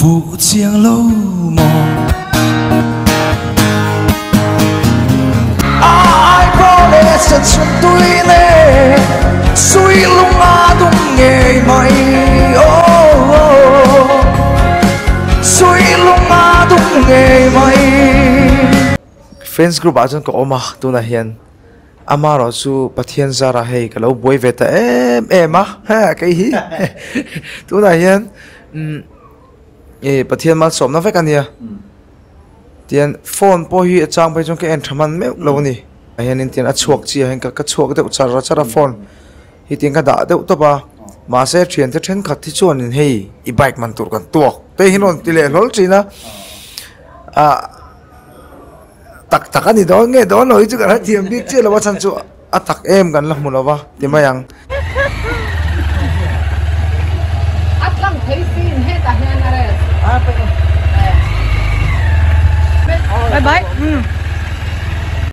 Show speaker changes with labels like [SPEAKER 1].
[SPEAKER 1] Fuh chiang lo maw? A eyebrow leh senchhun tui nen Sui lung a dum ngei mai Oh Sui lung a dum ngei mai.
[SPEAKER 2] Friends group ah chuan ka awm a tunah hian Amarawh chu Pathian zara hei ka lo buai ve ta em em a, he kei hi tunah hian umm e Pathian malsawmna vek a nia tian phone pawh hi a chang phei chuan ka en tha hman meuh lo a ni ah hianin tian a chhuak chiah hian ka chhuak deuh char char a phone hi tiang ka dah deuh tawp a mahse thiante thenkhat hi chuanin hei i bike man tur kan tuak te hi rawn ti leh hlawl thin a ah. Tak tak a ni dawn nge dawn lo hi chu kan la thiam bik chiah lo a chhan chu a tak em kan la hmu lo va ti mai ang.
[SPEAKER 3] A tlang thei sin hetah hian a rest.
[SPEAKER 4] Bye bye.